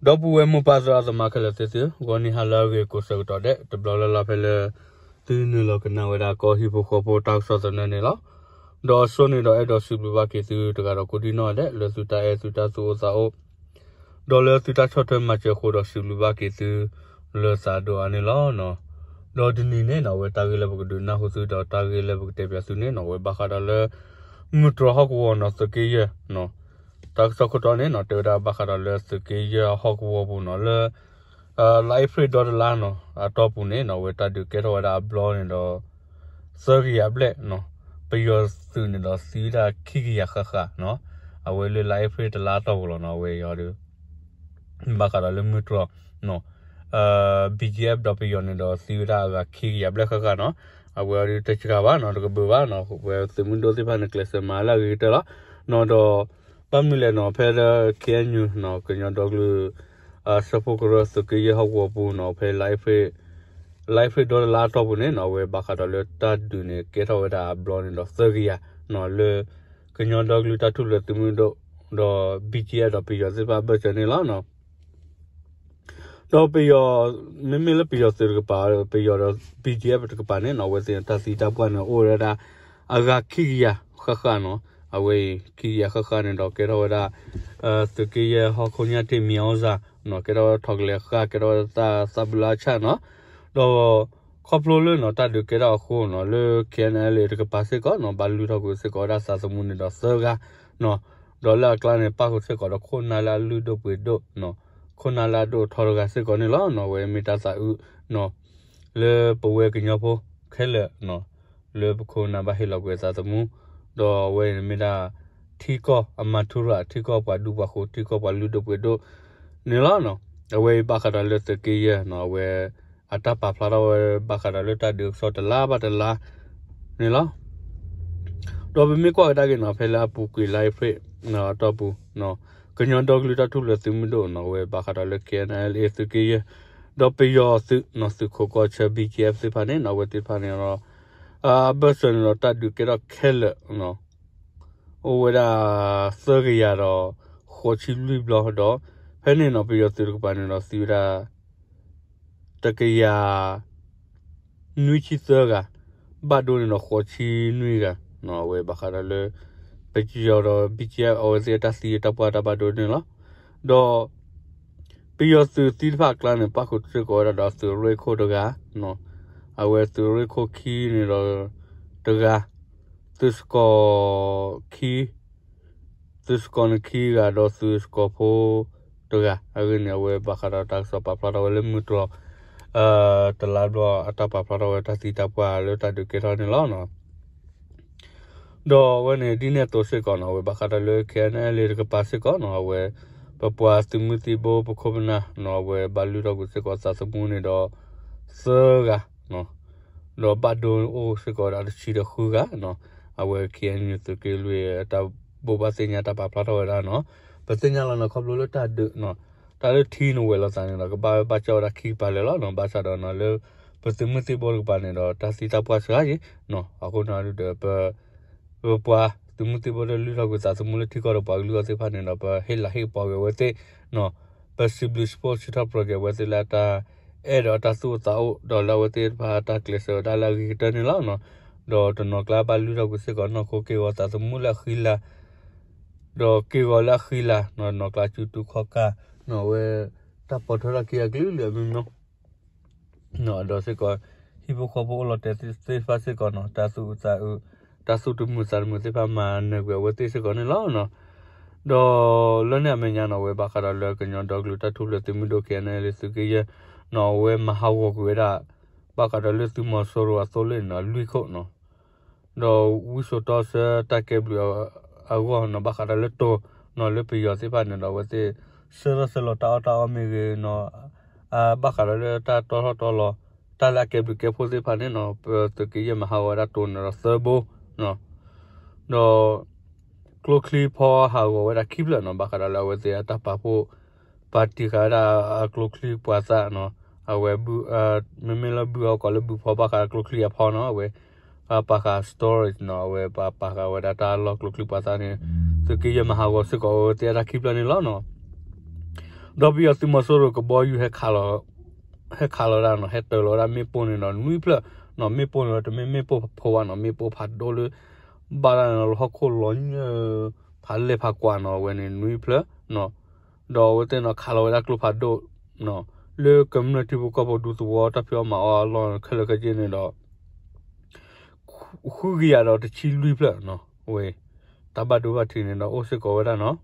ဒီပုၢ်ဝဲၢ်မိၢ်ပၢ်သရၣ်သမါခဲလၢာ်သ့ၣ်သု, ဂီၤနံၤဟါလၢအဂ့ၤကိးဆၢကတီၢ်ဒဲး တဘျီလၢ်လၢ်ဖဲလၢ သုနုာ်လီၤကနၣ်ဝဲဒၣ်ကီၢ်ဟံၣ်ဖိဃီဖိတၢ်ကစီၣ်သနၢၣ်န့ၣ်လီၤ. ဒီးအစိန့ၣ်ဒီးအဲၣ်ဒိးစံးဘျုးဘၣ်က့ၤသုတဂၤဒီးကိးဒံနီၢ်ဒဲး လၢသုတၢ်အဲၣ်သုတၢ်သူၣ်အိၣ်သးအိၣ် ဒီးလၢသုတၢ်ဆီၣ်ထွဲမၤစၢၤအဃိဒီးစံးဘျုးဘၣ်က့ၤသု လၢသးဒိၣ်အါန့ၣ်လီၤ. ဒီးတနံၤန့ၣ်နီၢ် အဝဲတၢ်ဂ့ၢ်လၢပကဒုးနၢ်ဟူသုဒီးတၢ်ဂ့ၢ်လၢပကတဲပၠးသုန့ၣ်နီၢ် အဝဲဘၣ်ဃးဒီးလၢ မုၢ်တြီၢ်ဟီၣ်ကဝီၤနီၢ်သုးက့ယဲၢ် တၢ်ကစီၣ်ခိၣ်တီန့ၣ်နီၢ် တဲဝဲဒၣ်ဘၣ်ဃးဒီးလၢသုးက့ယဲၢ်ဟီၣ်ကဝီၤပူၤနီၢ် လၢ လါအ့ဖြ့ၣ်ဒီတလါနီၢ် အတီၢ်ပူၤန့ၣ်နီၢ် အဝဲတၢ်ဒုးကဲထီၣ်ဝဲဒၣ်အဘျီန့ၣ်ဒီး သၢကယၤဘျဲၣ်နီၢ် ပယီၤသုးန့ၣ်ဒီးသံဝဲဒၣ်ခံကယၤဃၣ်ဃၣ်နီၢ် အဝဲလၢလါအ့ဖြ့ၣ်တလါတီၢ်ပူၤလီၤနီၢ် အဝဲအံၤဒီး ဘၣ်ဃးဒီးလၢမုၢ်တြီၢ်နီၢ် BGF ဒီးပယီၤန့ၣ်ဒီးသံဝဲဒၣ်အဂၤခံကယၤဘျဲၣ်ဃၣ်ဃၣ်နီၢ် အဝဲအံၤဒီးတစှၤဘၣ်နီၢ် တကဘၢဘၣ်နီၢ် ဝဲသုးမုၢ်ဒိၣ်သ့ၣ်တဖၣ်န့ၣ် ကျဲးစၢးမၤလၢအဂ့ၤကတၢၢ်လီၤနီၢ် ဒီး ဘၣ်မနုၤလဲၣ်နီၢ် ဖဲလၢ KNU နီၢ် ကညီဒီကလုာ် စၢဖှိၣ်ကရၢသုးက့ယဲၢ်ဟီၣ်ကဝီၤပူၤနီၢ် ဖဲ လါအ့ဖြ့ၣ်ဒီတလါအတီၢ်ပူၤန့ၣ်နီၢ် အဝဲဘၣ်ဃးဒီးလၢတၢ်ဒုးန့ၣ် ကဲထီၣ်ဝဲဒၣ်အဘျီန့ၣ်ဒီးသၢကယၤနီၢ် လၢ ကညီဒီကလုာ်တၢ်ထူၣ်ဖျဲးသုးမုၢ်ဒိၣ် ဒီး BGF ဒီးပယီၤသ့ၣ်တဖၣ်အဘၢၣ်စၢၤန့ၣ်လီၤနီၢ်. ဒီးပယီၤ မ့မ့ၢ်လၢပယီၤသုးတကပၤ ပယီၤဒီး BGF တကပၤန့ၣ်နီၢ် အဝဲသ့ၣ်န့ၣ် တၢ်သံတၢ်ပှၢ်န့ၣ် အိၣ်ဝဲဒၣ် အဂၤခံကယၤဃၣ်ဃၣ်နီၢ် အဝဲအံၤ ခံကယၤဃၣ်ဃၣ်န့ၣ်ဒီးကဲထီၣ်ဝဲဒၣ် သုးက့ယဲၢ်ဟီၣ်ခိၣ်ညၣ်တ့ၢ် မံၤအီၣ်စၢ်နီၢ် ကဲထီၣ်ဝဲထီၣ်ကလဲၤဃၣ် ကဲထီၣ်ဝဲသၣ်သၣ်ဘုလါဆၣ်နီၢ် ဒီး ခီဖျိလၢနီၢ် တၢ်ဒုးကဲထီၣ်အဃိနီၢ် လၢ KNLA တကပၤစ့ၢ်ကီးနီၢ် ဘၣ်လုၢ်ထီၣ်ကွံာ်စ့ၢ်ကီးဝဲဒၣ်သးသမူန့ၣ်ဒီးသၢဂၤနီၢ် ဒီးလၢအကျါန့ၣ် ပၣ်ဃုာ်စ့ၢ်ကီးဒီးခိၣ်နၢ်လၢအလုၢ်ဒိၣ်ပှ့ၤဒိၣ်နီၢ် ခိၣ်နၢ်လၢအဒိၣ်ထီတဂၤစ့ၢ်ကီးန့ၣ်လီၤနီၢ် အဝဲမ့ၢ်တၢ်သးအုးနီၢ် လၢပဝဲကညီဖိခဲလၢာ်နီၢ် လၢပခိၣ်ပနၢ်ဘၣ်ဟ့ၣ်လီၤကွံာ်အသးသမူ ဒီးအဝဲန့ၣ်မ့ၢ်ဒၣ် ထံကီၢ်အမၤထူရၤ ထံကီၢ်ပှၤဒူပှၤဃိၤ ထံကီၢ်ပှၤလုၢ်ဒိၣ်ပှ့ၤဒိၣ်န့ၣ်လီၤနီၢ် အဝဲအံၤဘၣ်ဃးဒီးလၢသုးက့ယဲၢ်နီၢ် အဝဲ အတၢ်ပာ်ဖျါထီၣ်ဝဲဘၣ်ဃးဒီးလၢတၢ်ဒုးကစီၣ်တလါဘၣ်တလါန့ၣ်လီၤ. ဒီးပမ့ၢ်ကွၢ်ကဒါက့ၤနီၢ် ဖဲလၢအပူၤကွံာ်လါအ့ဖြ့ၣ်နီၢ် အတီၢ်ပူၤနီၢ် ကညီဒီကလုာ်တၢ်ထူၣ်ဖျဲးသုးမုၢ်ဒိၣ်နီၢ် အဝဲဘၣ်ဃးဒီးလၢ KNLA သုးက့ယဲၢ် ဒီးပယီၤသုးနီၢ် သုးခိးကီၢ်ဆၢ BGF သ့ၣ်တဖၣ်န့ၣ်နီၢ် အဝဲသ့ၣ်တဖၣ်န့ၣ်ဒီး အဘၢၣ်စၢၤန့ၣ်ဒီးတၢ်ဒုးကဲထီၣ်ခဲလၢာ်နီၢ် အိၣ်ဝဲဒၣ် သၢကယၤဒီး ဃိးဆံလွံၢ်ဘျီဒီး ဖဲန့ၣ်နီၢ် ပယီၤသုးတကပၤန့ၣ်ဒီးသံဝဲဒၣ် တကယၤ နွံဆံသၢဂၤ, ဘၣ်ဒိန့ၣ်ဒီးဃိးဆံနွံဂၤ, အဝဲဘၣ်ဃးဒီးလၢ ပယီၤဒီး BGF အဝဲသ့ၣ်အတၢ်သံအတၢ်ပှၢ်တၢ်ဘၣ်ဒိန့ၣ်လီၤ. ဒီး ပယီၤသုးသံတဖၣ်အကျါန့ၣ် ပၣ်ဃုာ်စ့ၢ်ကီးဝဲဒၣ်ဒီးသုးရ့ၣ်ခိၣ်တဂၤ, အဝဲသုးရ့ၣ်ခိၣ်ခံန့ၣ်ဒီးတဂၤ, သုးစကီးခံ သုးစကီးန့ၣ်ခံဂၤဒီးသုးစကီးဖိတဂၤ, အဂ့ၢ်န့ၣ် အဝဲဘၣ်ဃးဒီးတၢ်ကစီၣ်ပာ်ဖျါထီၣ်ဝဲလၢမုၢ်တြီၢ် တလါဘျီအတၢ်ပာ်ဖျါထီၣ်ဝဲတၢ်သံတၢ်ပှၢ်လၢတၢ်ဒုးကဲထီၣ်န့ၣ်လီၤ. ဒီးအဝဲန့ၣ် ဒ်န့ၣ်အသိးစ့ၢ်ကီးနီၣ် အဝဲဘၣ်ဃးဒီးလၢ KNLA တကပၤစ့ၢ်ကီးနီၣ် အဝဲ ပပှၤသုးမုၢ်သံၣ်ဘိပခိၣ်ပနၢ်နီၣ် အဝဲဘၣ်လုၢ်ထီၣ်ကွံာ်စ့ၢ်ကီးသးသမူန့ၣ်ဒီး သၢဂၤ ဒီးဘၣ်ဒိအိၣ်စ့ၢ်ကီးဒၣ်တဆံဒီးဃုဂၤနီၣ် အဝဲ KNU သုးက့လွံၢ်အတၢ်ဘိးဘၣ်သ့ၣ်ညါတၢ်ပာ်ဖျါထီၣ်ဝဲဒၣ်နီၣ် ပသ့ၣ်ညါလီၤနီၣ် ခီဖျိလၢတၢ်ဒုးနီၣ် တၢ်လၢထံန့ၣ်ဝဲၤလိာ်သးန့ၣ်ဒီး ကဘၣ်ဝဲဘၣ်ကၠီၣ်ဝဲဒၣ်ခံကပၤလၢာ်လီၤနီၣ် ဘၣ်ဆၣ်ဒီးနီၣ်လၢ ပသုးမုၢ်သံၣ်ဘိတကပၤန့ၣ်ဒီး တၢ်သံတၢ်ပှၢ်စှၤယံၤနီၣ် အဃိန့ၣ်ဒီး ပ ပပှၤသုးမုၢ်သံၣ်ဘိလၢလုၢ်ထီၣ်ကွံာ်သးသမူလၢထံကီၢ်ဒီးပှၤကလုာ်အီၤသ့ၣ်တဖၣ်န့ၣ်ဒီး ပဟ့ၣ်လၤဟ့ၣ်ကပီၤက့ၤအဝဲသ့ၣ်နီၣ် ပစံးဘျုးစံးဖှိၣ်စံးထီၣ်ပတြၢၤက့ၤအဝဲသ့ၣ်လၢအတၢ်အဲၣ်ဒီးအတၢ်သူၣ်အိၣ်သးအိၣ် ဒီးလၢအဝဲသ့ၣ်တဖၣ်တၢ်ကျဲးစၢးဝဲဒၣ်လၢအဂ့ၤကတၢၢ်န့ၣ်လီၤနီၣ် ဒီးတနီၤကျါဘၣ်လုၢ်ထီၣ်ကွံာ်စ့ၢ်ကီးနီၢ်ခိက့ၢ်ဂီၤသးသမူလၢအဃံလၤ ဒီးက့ၢ်ဂီၤလၢအဃံလၤနီၣ် နီၤကျါစုတူခီၣ်ကၢ်နီၣ် အဝဲ တၢ်ပိာ်ထွဲထီၣ်ခံဂၤကလုာ်ကလုာ်အမျိုးမျိုး နီၣ် ဒီးစ့ၢ်ကီး ဟံၣ်ဖိဃီဖိအိၣ်လီၤတဲာ်သ့ၣ်တဖၣ်စ့ၢ်ကီးနီၣ် တၢ်သူၣ်အုးသးအုး တၢ်သူၣ်တမုာ်သးတမုာ်သ့ၣ်တဖၣ်မၤနၢၤကွံာ်အဝဲသ့ၣ်စ့ၢ်ကီးန့ၣ်လီၤနီၣ် ဒီးလၢန့ၣ်အမဲာ်ညါနီၣ် အဝဲဘၣ်ဃးဒီးလၢကညီဒီကလုာ်တၢ်ထူၣ်ဖျဲးသုးမုၢ်ဒိၣ် KNLA သုးက့ယဲၢ်နီၣ် အဝဲမၤဟးဂီၤကွံာ်ဝဲဒၣ် ဘၣ်ဃးဒီးလၢသုးမီၤစိရိၤအသိလ့ၣ်နီၣ် လွံၢ်ခိၣ်နီၣ် ဒီးဝံစိာ်တီဆှၢတၢ်ကဲဘျုးအဂီၢ်နီၣ် ဘၣ်ဃးဒီးလၢတိၤနီၣ် လၢပယီၤသ့ၣ်တဖၣ်န့ၣ်ဒီး အဝဲသ့ၣ် ဆှၢထီၣ်ဆှၢလီၤတၢ်အီၣ်တၢ်အီမ့ၢ်ဂ့ၤနီၣ် ဘၣ်ဃးဒီးလၢတၢ်တီထီၣ်တီလီၤ တၢ်လၢအကဲဘျုးကဲဖှိၣ်သ့ၣ်တဖၣ်န့ၣ်နီၣ် ပသုးက့ယဲၢ်မၤဟးဂီၤဝဲဒၣ်တိၤန့ၣ်ဒီးသၢဘိနီၣ် ဒီး ကျိချံဖီဟးဂီၤဝဲဒၣ်ခံဖျၢၣ်နီၣ် ဘၣ်ဃးဒီးလၢအဝဲသ့ၣ်အတၢ်ပာ်ဖှိၣ် ပာ်တံာ်ဃာ်ဝဲဒၣ်အကျိချံပှၤသးနီၣ် အဝဲ မ့မ့ၢ်လၢဘုအီၣ်ကီးလၢဘုဖီဘၣ်ဃးကျိချံအဖီနီၣ် အဝဲ ပာ်ဃာ် storage နီၣ် အဝဲပာ်ဃာ်ဝဲဒၣ်တၢ်လီၢ်ကျိချံပှၤသးန့ၣ် သုးက့ယဲၢ်မၤဟးဂီၤစ့ၢ်ကီးအဝဲသ့ၣ်အတၢ်ခံဖျၢၣ်န့ၣ်လီၤနီၣ် ဒီးပယီၤသုးမီၤစိရိၤကဘီယူၤ ဟဲခးလီၤဝဲဒၣ်နီၤ, ဟဲတၢၤလီၤဝဲဒၣ်မ့ၣ်ပိၢ်န့ၣ်ဒီးနွံဖျၢၣ်နီၤ, မ့ၣ်ပိၢ်န့ၣ်ဒီးတမ့ၢ်မ့ၣ်ပိၢ်ဖိဘၣ်နီၤ, မ့ၣ်ပိၢ်ဖးဒိၣ်လၢ ဘၣ်ဒၣ်နီၤလၢဟီၣ်ခိၣ်လီၤညၢၢ် ဖးလဲၢ်ဖးကွၢ်နီၤ, အဝဲန့ၣ်နွံဖျၢၣ်နီၤ, ဒီးအဝဲသ့ၣ်နီၤ ခးလီၤဝဲဒၣ်ကျိဖးဒိၣ်နီၤ, လၢကမျၢၢ်ထံဖိကီၢ်ဖိဒူသဝီတၢ်ဖံးအီၣ်မၤအီၣ်အလီၢ်ခဲလၢာ်ခဲဆ့န့ၣ်ဒီး ဃုကယၤဒီးတဆံလွံၢ်ဖျၢၣ်နီၤ, အဝဲ တၢ်ဘၣ်ဒိဘၣ်ထံးန့ၣ်ဒီးအိၣ်စ့ၢ်ကီးဝဲဒၣ်နီၤ.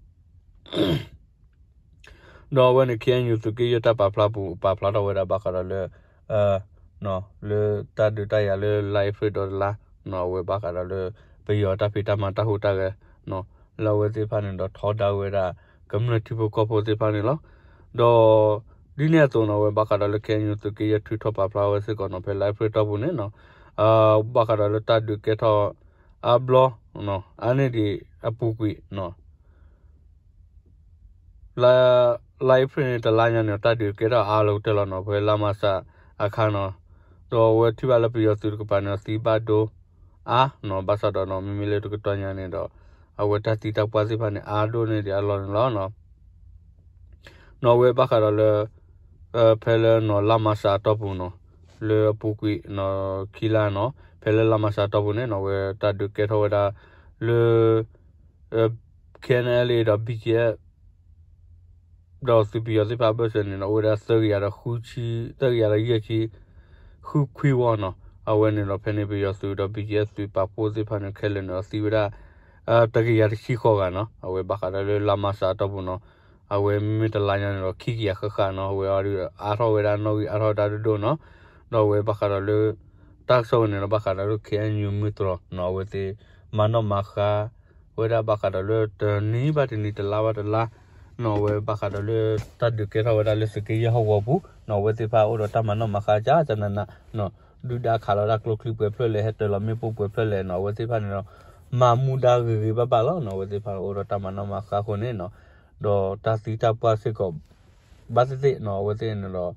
ဒီးအဝဲန့ၣ် ခ့ၣ်အဲၣ်ယူၣ် သုးက့ယဲၢ်တၢ်ပာ်ဖျါပူၤ ပာ်ဖျါထီၣ်ဝဲဒၣ်ဘၣ်ဃးဒီးလၢ လၢတၢ်ဒုးတၢ်ယၤလၢ လါအ့ဖြ့ၣ်ဒီတလါနီၤ, အဝဲဘၣ်ဃးဒီးလၢ ပယီၤတၢ်ဖံးတၢ်မၤတၢ်ဟူးတၢ်ဂဲၤနီၤ, လၢအဝဲသ့ၣ်တဖၣ်န့ၣ်ဒီးထီဒါဝဲဒၣ် ကမျၢၢ်ထံဖိကီၢ်ဖိသ့ၣ်တဖၣ်န့ၣ်လီၤ. ဒီး ဒ်န့ၣ်အသိးနီၤ အဝဲဘၣ်ဃးဒီးလၢ ခ့ၣ်အဲၣ်ယူၣ် သုးက့ယဲၢ်ထုးထီၣ်ပာ်ဖျါဝဲစ့ၢ်ကီးနီၤ ဖဲလါအ့ဖြ့ၣ်တီၢ်ပူၤန့ၣ်နီၤ, ဘၣ်ဃးဒီးလၢတၢ်ဒုးကဲထီၣ်အါဘျီ အါန့ၢ်ဒံးအပူၤကွံာ်နီၤ လါအ့ဖြ့ၣ်န့ၣ် တလါညါန့ၣ် တၢ်ဒုးကဲထီၣ်အါလီၤကတၢၢ်လီၤနီၤ, ဖဲလါမၤစးအခါနီၤ, ဒီးအဝဲထံၣ်ဘၣ်လၢပယီၤသုးတကပၤန့ၣ် သံဘၣ်ဒိအါနီၤ, ဘၣ်ဆၣ်ဒီးနီၤ မ့မ့ၢ်လၢတကတီၢ်ညါန့ၣ်ဒီး အဝဲတၢ်သံတၢ်ပှၢ်သ့ၣ်တဖၣ်န့ၣ် အါဒိၣ်န့ၢ်ဒံးအလီၢ်န့ၣ်လီၤနီၤ. နီၤ အဝဲဘၣ်ဃးဒီးလၢ ဖဲလၢနီၤ လါမၤစးအတီၢ်ပူၤနီၤ, လၢအပူၤကွံာ်နီၤ ခံလါနီၤ, ဖဲလၢလါမၤစးအတီၢ်ပူၤန့ၣ်နီၤ အဝဲတၢ်ဒုးကဲထီၣ်ဝဲဒၣ်လၢ ခ့ၣ်အဲၣ်ယူၣ် ဒီး ဘီကၠ့အ့ၣ် ဒီးသုးပယီၤသ့ၣ်တဖၣ်အဘၢၣ်စၢၤန့ၣ်နီၤ အိၣ်ဝဲဒၣ်သၢကယၤဒီးဃုဆံ သၢကယၤဒီးယဲၢ်ဆံ ဃုခွံဝီနီၤ, အဝဲန့ၣ်ဒီးဖဲန့ၣ်ပယီၤသုးဒီး ဘီကၠ့အ့ၣ် သုးပာ်ဖှိၣ်သ့ၣ်တဖၣ်န့ၣ် ခဲလၢာ်န့ၣ်ဒီးသံဝဲဒၣ် တကယၤတဆံဃိးဂၤနီၤ, အဝဲဘၣ်ဃးဒီးလၢလါမၤစးအတီၢ်ပူၤနီၤ, အဝဲမ့မ့ၢ်တလါညါန့ၣ်ဒီး ခံကယၤဃၣ်ဃၣ်နီၤ, အဝဲအံၤဒုးအါထီၣ်ဝဲဒၣ်နီၣ်ဂံၢ်အါထီၣ်ဝဲဒၣ်ဒိၣ်ဒိၣ်နီၤ, ဒီးအဝဲဘၣ်ဃးဒီးလၢ တၢ်ကစီၣ်ဝဲန့ၣ်ဒီးဘၣ်ဃးဒီးလၢ ခ့ၣ်အဲၣ်ယူၣ် မုၢ်တြီၤနီၤ, အဝဲသ့ၣ် မၤနီၣ်မၤဃါ ဝဲဒၣ်ဘၣ်ဃးဒီးလၢတနံၤဘၣ်တနံၤတလါဘၣ်တလါနီၤ, အဝဲဘၣ်ဃးဒီးလၢတၢ်ဒုးကဲထီၣ်ဝဲဒၣ်လၢသုးက့ယဲၢ်ဟီၣ်ကဝီၤပူၤနီၤ, အဝဲသ့ၣ်တဖၣ်အိၣ်ဒီးတၢ်မၤနီၣ်မၤဃါကကနးနးနီၤ, ဒုၣ်ဒါခးလီၤဝဲဒၣ်ကျိချံပှဲၤဖျၢၣ်လဲၣ် ဟဲတၢၤလီၤမ့ၣ်ပိၢ်ပှဲၤဖျၢၣ်လဲၣ်နီၤ, အဝဲသ့ၣ်တဖၣ်န့ၣ်ဒီး မၤမူဒါဂ့ၤဂ့ၤဘၣ်ဘၣ်လီၤနီၤ, အဝဲသ့ၣ်တဖၣ်အိၣ်ဒီးတၢ်မၤနီၣ်မၤဃါအဃိန့ၣ်နီၤ, ဒီးတၢ်သံတၢ်ပှၢ်စ့ၢ်ကီး ဘၣ်သ့ၣ်သ့ၣ်နီၤ, အဝဲသ့ၣ်န့ၣ်ဒီး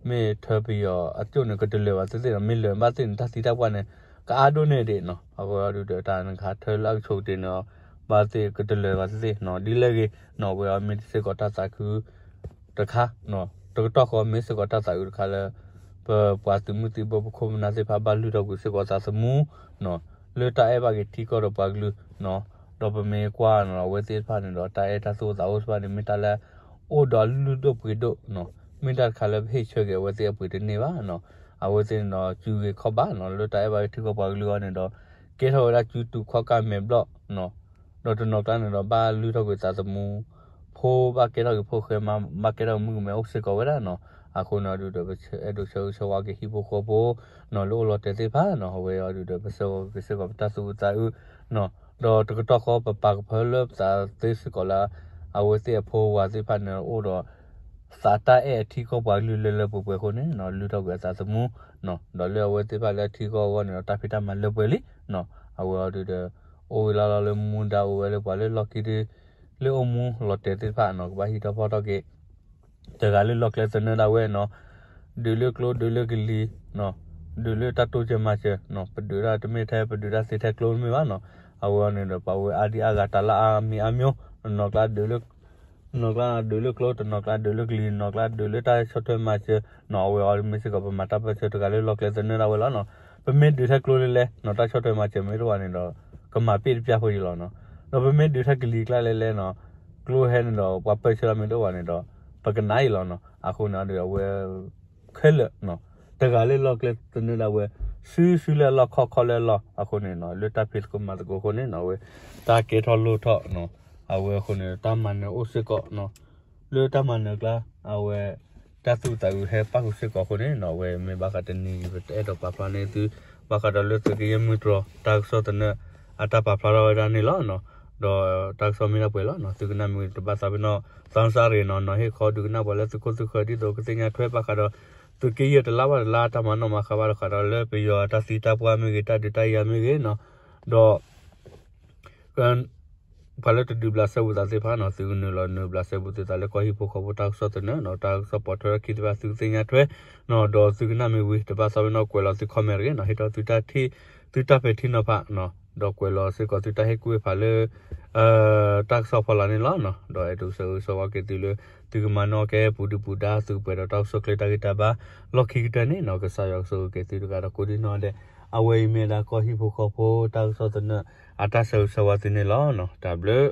မ့ၢ်ထၢပယီၤအကၠိၣ်န့ၣ် ကတလၢာ်ဘၣ်သ့ၣ်သ့ၣ်နီၤ, မ့ၢ်လၢာ်ဘၣ်သ့ၣ်န့ၣ် တၢ်သံတၢ်ပှၢ်န့ၣ် ကအါဒိၣ်န့ၢ်ဒံးနီၤ, အဝဲအံၤဒုးဒီးတၢ်နကဟးထၢလၢအကဆိးကတ့ၢ်န့ၣ် ဘၣ်သ့ၣ်ကတလၢာ်ဘၣ်သ့ၣ်သ့ၣ်နီၤ, ဒ်လဲၣ်ဂ့ၤနီၤ, အဝဲအံၤမ့ၢ်စ့ၢ်ကီးတၢ်သးခုတခါနီၤ, တကတီၢ်ဃီမ့ၢ်စ့ၢ်ကီးတၢ်သးအုးတခါလၢ ပပှၤသုးမုၢ်သံၣ်ဘိပခိၣ်ပနၢ်သ့ၣ်တဖၣ်ဘၣ်လုၢ်ထီၣ်ကွံာ်စ့ၢ်ကီးသးသမူနီၤ, လၢတၢ်အဲၣ်ဘၣ်က့ၤထံကီၢ်ဒီးပှၤကလုာ်နီၤ, ဒီးပမ့ၢ်ကွၢ်နီၤ အဝဲသ့ၣ်တဖၣ်န့ၣ်ဒီး တၢ်အဲၣ်တၢ်သူၣ်အိၣ်သးအိၣ်တဖၣ်န့ၣ် မ့ၢ်တၢ်လၢ အိၣ်ဒီးလုၢ်ဒိၣ်ပှ့ၤဒိၣ်နီၤ, မ့ၢ်တၢ်တခါလၢပဟ့ၣ်ဆၢက့ၤအဝဲသ့ၣ်အပှ့ၤတန့ၢ်ဘၣ်နီၤ, အဝဲသ့ၣ်န့ၣ်ဒီး စုဂ့ၤခီၣ်ဘၣ်နီၤ, လၢတၢ်အဲၣ်ဘၣ်က့ၤထံကီၢ်ပှၤကလုာ်အဂီၢ်န့ၣ်ဒီး ကဲထီၣ်ဝဲဒၣ်စုတူာ်ခီၣ်ကၢ်မဲာ်ဘျီၣ်နီၤ, ဒီးတနီၤကျါန့ၣ်ဒီး ဘၣ်လုၢ်ထီၣ်ကွံာ်သးသမူ ဖိဘၣ်ကဲထီၣ်က့ၤဖိဃဲမါ ဘၣ်ကဲထီၣ်မုၣ်ကမဲအိၣ်စ့ၢ်ကီးဝဲဒၣ်နီၤ, အဃိန့ၣ်အံၤဒုးဒီး ပအဲၣ်ဒိးဆၢဂ့ၤဆၢဝါက့ၤဟံၣ်ဖိဃီဖိနီၤ လၢအိၣ်လီၤတဲာ်သ့ၣ်တဖၣ်နီၤ, အဝဲအံၤဒုးဒီး ပဆၢဂ့ၤက့ၤစ့ၢ်ကီးပတၢ်သူၣ်အုးသးအုးနီၤ, ဒီးတကတီၢ်ဃီပပာ်ကဖၢလၢပသးသ့စ့ၢ်ကီးလၢ အဝဲသ့ၣ်အဖိဝၤသ့ၣ်တဖၣ်န့ၣ် အိၣ်ဒီး သးတၢ်အဲၣ်အထံကီၢ်ပှၤကလုာ်လၢလၢပှဲၤပှဲၤအဃိန့ၣ်နီၤ, လုၢ်ထီၣ်ကွံာ်အသးသမူနီၤ, ဒီးလၢအဝဲသ့ၣ်တဖၣ်လၢအထံကီၢ်အဂီၢ်န့ၣ်ဒီး တၢ်ဖံးတၢ်မၤလၢပှဲၤလံနီၤ, အဝဲအံၤဒုးဒီး အိၣ်ဝဲလီၤလီၤလၢမူဒါအိၣ်ဝဲလၢပှၤလၢလီၢ်ခံဒု လၢအိၣ်မူလီၤတဲာ်သ့ၣ်တဖၣ်နီၤ ကဘၣ်ဟံးထီၣ်ဖီထီၣ်က့ၤ တဂၤလၢလီၢ်ကျဲသနၢၣ်ဒၣ်ဝဲနီၤ, ဒုးလၢကျိ ဒုးလၢကလံၤနီၤ, ဒုးလၢတၢ်တိစၢၤမၤစၢၤနီၤ, ပဒုးဒၣ်တမ့ၢ်ထဲပဒုးတၢ်သ့ထဲကျိတမ့ၢ်ဘၣ်နီၤ, အဝဲအံၤန့ၣ်ဒီး ပှၤဝဲအါဒံအါဂၤတၢ်လၢအါမံၤအါမျိၤ, နီၢ်ကျါဒုးလၢ နီၢ်ကျါဒုးလၢကျိ တနီၢ်ကျါဒုးလၢကလံၤ, နီၢ်ကျါဒုးလၢတၢ်ဆီၣ်ထွဲမၤစၢၤနီၤ, အဝဲအံၤမ့ၢ်စ့ၢ်ကီးပမၤတၢ်ပၢၢ်ဆၢတဂၤလၢလီၢ်ကျဲသနၢၣ်ဒၣ်ဝဲလီၤနီၤ, ပမ့ၢ်ဒုးထဲကျိလဲၤလဲၤနီၤ တၢ်ဆီၣ်ထွဲမၤစၢၤမ့ၢ်တအိၣ်ဘၣ်န့ၣ်ဒီး ကမၤပ့ၢ်တပျၢ်ဖိယံၤလီၤနီၤ, ဒီးပမ့ၢ်ဒုးထဲကလံၤကျါလဲၤလဲၤနီၤ ကျိဟဲန့ၣ်ဒီး ပှၤပၢၢ်ဆၢလီၤမ့ၢ်တအိၣ်ဘၣ်န့ၣ်ဒီး ပကနၣ်အံၤလီၤနီၤ, အဃိန့ၣ်ဒီးအဝဲ ခဲလၢာ်နီၤ, တဂၤလၢလီၢ်ကျဲသနၢၣ်ဒၣ်ဝဲ, စုစုလၢအလီၢ်ခီၣ်ခီလၢအလီၢ်, အဃိန့ၣ်နီၤ လၢတၢ်ဖံးသကိးမၤသကိးအဃိန့ၣ်နီၤ အဝဲ တၢ်ကဲထီၣ်လိၣ်ထီၣ်နီၤ, အဝဲအဃိန့ၣ် တၢ်မၤနၢၤအိၣ်စ့ၢ်ကီးနီၤ, လၢတၢ်မၤနၢၤကျါ အဝဲ တၢ်သူၣ်သးအုးဟဲပၣ်ဃုာ်စ့ၢ်ကီးအဃိန့ၣ်နီၤ အဝဲမ့ၢ်ဘၣ်ဃးတနံၤအံၤ ပတအဲၣ်ဒိးပာ်ဖျါန့ၢ်သု ဘၣ်ဃးဒီးလၢသုးက့ယဲၢ်မုၢ်တြီၤ တၢ်ကစီၣ်သနၢၣ် အတၢ်ပာ်ဖျါထီၣ်ဝဲဒၣ်န့ၣ်လီၤနီၤ, ဒီးတၢ်ကစီၣ်မ့ၢ်ဒၣ်ပှဲၤလီၤနီၤ, သုကနၣ်မ့ၢ်တဘၣ်သးပ့ၤနီၣ် သီစၢ်ရ့ၣ်နီၤ, နီၤဟ့ၣ်ခီဒုးကနၣ်ပှၤလၢသုခိၣ်သုဃၢၤ ဒ်သိးကသ့ၣ်ညါထွဲဘၣ်ဃးဒီး သုးက့ယဲၢ်တလါဘၣ်တလါ တၢ်မၤနီၣ်မၤဃါဘၣ်ဃးဒီးလၢပယီၤအတၢ်သံတၢ်ပှၢ်မ့ၢ်ဂ့ၤ တၢ်ဒုးတၢ်ယၤမ့ၢ်ဂ့ၤနီၤ, ဒီး ပှၤလၢတဒုးဘျးစဲဘူးသးသ့ၣ်တဖၣ်နီၤ သုကနုာ်လီၤနုာ်ဘျးစဲဘူးသုသးလၢကီၢ်ဟံၣ်ဖိဃီဖိတၢ်ကစီၣ်သနၢၣ်နီၤ, တၢ်ကစီၣ်ပိာ်ထွဲထီၣ်ခံသ့ၣ်တဖၣ်သုကသ့ၣ်ညါထွဲနီၤ, ဒီးသုကနၣ်မ့ၢ်ဝံၤ တဘၣ်သးပ့ၤနီၣ်ကွဲးလီၤသု comment တဂ့ၤနီၤ, ဟ့ၣ်ထီၣ်သုတၢ်ထံၣ် သုတၢ်ပဲာ်ထံနီၤဖးနီၤ, ဒီးကွဲးလီၤစ့ၢ်ကီးသုတၢ်ဟ့ၣ်ကူၣ်ဟ့ၣ်ဖးလၢ တၢ်ကစီၣ်ဖီလာ်န့ၣ်လီၤ. ဒီးအဲၣ်ဒိးဆၢဂ့ၤဆၢဝါက့ၤသုလၢ သုကမၤနီၣ်ကဲပူၤဒုၣ်ပူၤဒါ သုကပှဲၤဒီးတၢ်အိၣ်ဆူၣ်အိၣ်ချ့တၢ်ဂံၢ်တၢ်ဘါ လီၢ်ခံကတၢၢ်န့ၣ်နီၤ ကစၢ်ယွၤကဆိၣ်ဂ့ၤက့ၤသုတဂၤဒီးကိးဒံနီၢ်ဒဲး. အဝဲအံၤမ့ၢ်ဒၣ်ကီၢ်ဟံၣ်ဖိဃီဖိတၢ်ကစီၣ်သနၢၣ် အတၢ်ဆၢဂ့ၤဆၢဝါသုန့ၣ်လီၤ. တၢ်ဘျုး